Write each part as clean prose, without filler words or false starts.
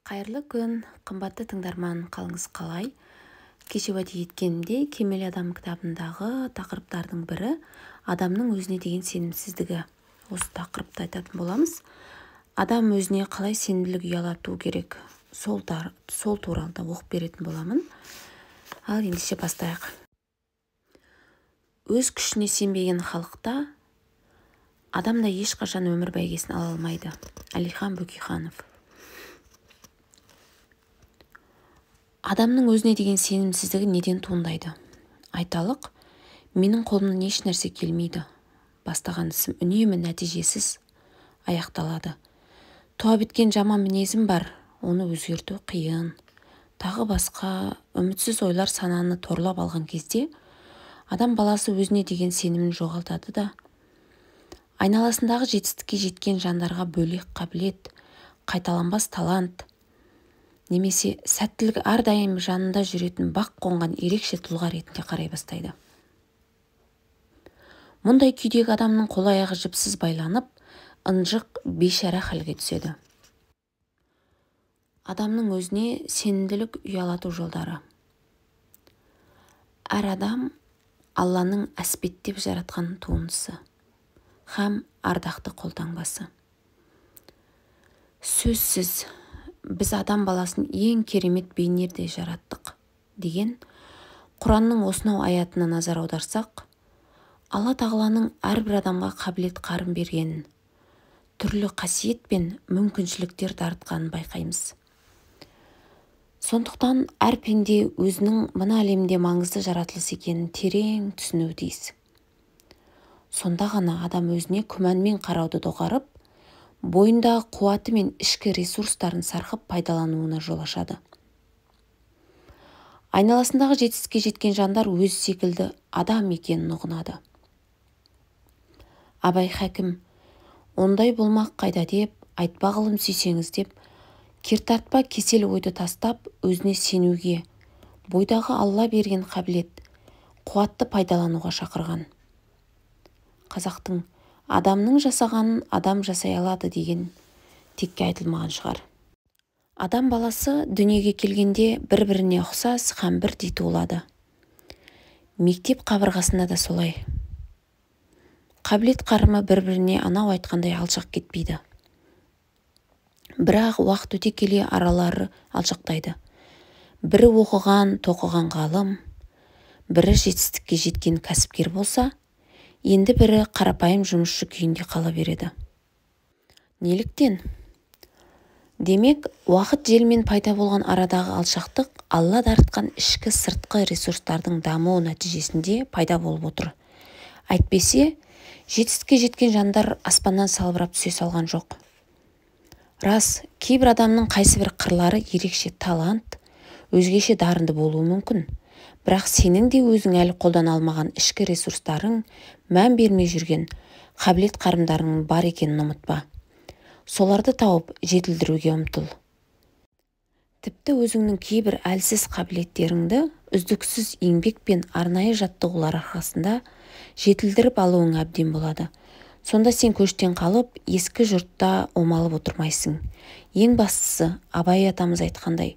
Қайырлы күн, қымбатты тыңдарман, қалыңыз қалай? Кеше уәде еткенімдей, Кемел адам кітабындағы тақырыптардың бірі адамның өзіне деген сенімсіздігі. Осы тақырыпты айтатын боламыз. Адам өзіне қалай сенімділік ұялату керек, сол туралы да оқып беретін боламын. Ал ендеше бастайық. Өз күшіне сенбеген халықта адам да ешқашан өмір бәйгесін ала алмайды. Әлихан Бөкейханов. Адамның өзіне деген сенімсіздігі неден туындайды? Айталық, менің қолымнан еш нәрсе келмейді. Бастаған ісім үнемі нәтижесіз аяқталады. Туа біткен жаман мінезім бар, оны өзгерту қиын. Тағы басқа үмітсіз ойлар сананы торлап алған кезде, адам баласы өзіне деген сенімін жоғалтады да, айналасындағы жетістікке жеткен жандарға бөлек қабілет, қайталанбас талант, немесе сәттілік әрдайым жанында жүретін бақ қонған ерекше тұлға ретінде қарай бастайды. Мұндай күйдегі адамның қол-аяғы жіпсіз байланып, ынжық, бейшара халге түседі. Адамның өзіне сенімділік ұялату жолдары. Әр адам Алланың әспеттеп жаратқан туындысы һәм ардақты қолтаңбасы. Сөзсіз, біз адам баласын ең керемет бейнеде жараттық деген Құранның осынау аятына назар аударсақ, Алла тағаланың әрбір адамға қабілет қарым бергенін, түрлі қасиет пен мүмкіншіліктер дарытқанын байқаймыз. Сондықтан әр пенде өзінің мына әлемде маңызды жаратылыс екенін терең түсінуі тиіс. Сонда ғана адам өзіне күмәнмен қарауды доғарып, бойындағы қуаты мен ішкі ресурстарын сарқып пайдалануына жол ашады. Айналасындағы жетістікке жеткен жандар өз секілді адам екенін ұғынады. Абай хакім, ондай болмақ қайда деп, айтпа ғылым сүйсеңіз деп, кертартпа кесел ойды тастап, өзіне сенуге, бойдағы Алла берген қабілет, қуатты пайдалануға шақырған. Қазақтың адамның жасағанын адам жасай алады деген текке айтылмаған шығар. Адам баласы дүниеге келгенде бір-біріне ұқсас һәм бірдей туылады. Мектеп қабырғасында да солай. Қабілет қарымы бір-біріне анау айтқандай алшақ кетпейді. Бірақ уақыт өте келе аралары алшақтайды. Бірі оқыған, тоқыған ғалым, бірі жетістікке жеткен кәсіпкер болса, енді бірі қарапайым жұмысшы күйінде қала береді. Неліктен? Демек, уақыт желімен пайда болған арадағы алшақтық Алла дарытқан ішкі сыртқы ресурстардың дамуы нәтижесінде пайда болып отыр. Әйтпесе, жетістікке жеткен жандар аспаннан салбырап түсе салған жоқ. Рас, кейбір адамның қайсыбір қырлары ерекше талант, өзгеше дарынды болуы мүмкін. Бірақ сенің де өзің әлі қолдана алмаған ішкі ресурстарың, мән бермей жүрген қабілет қарымдарыңның бар екенін ұмытпа. Соларды тауып, жетілдіруге ұмтыл. Тіпті өзіңнің кейбір әлсіз қабілеттеріңді үздіксіз еңбек пен арнайы жаттығулар арқасында жетілдіріп алуың әбден болады. Сонда сен көштен қалып, ескі жұртта омалып отырмайсың. Ең бастысы, Абай атамыз айтқандай,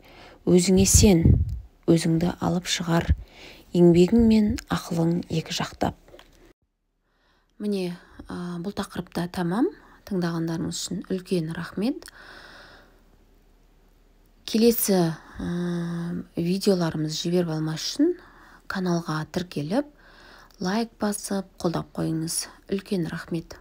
өзіңе сен, өзіңді алып шығар, еңбегің мен ақылың екі жақтап. Міне, бұл тақырыпта тамам. Тыңдағандарыңыз үшін үлкен рахмет. Келесі видеоларымыз жіберіп алмас үшін каналға тіркеліп, лайк басып, қолдап қойыңыз. Үлкен рахмет.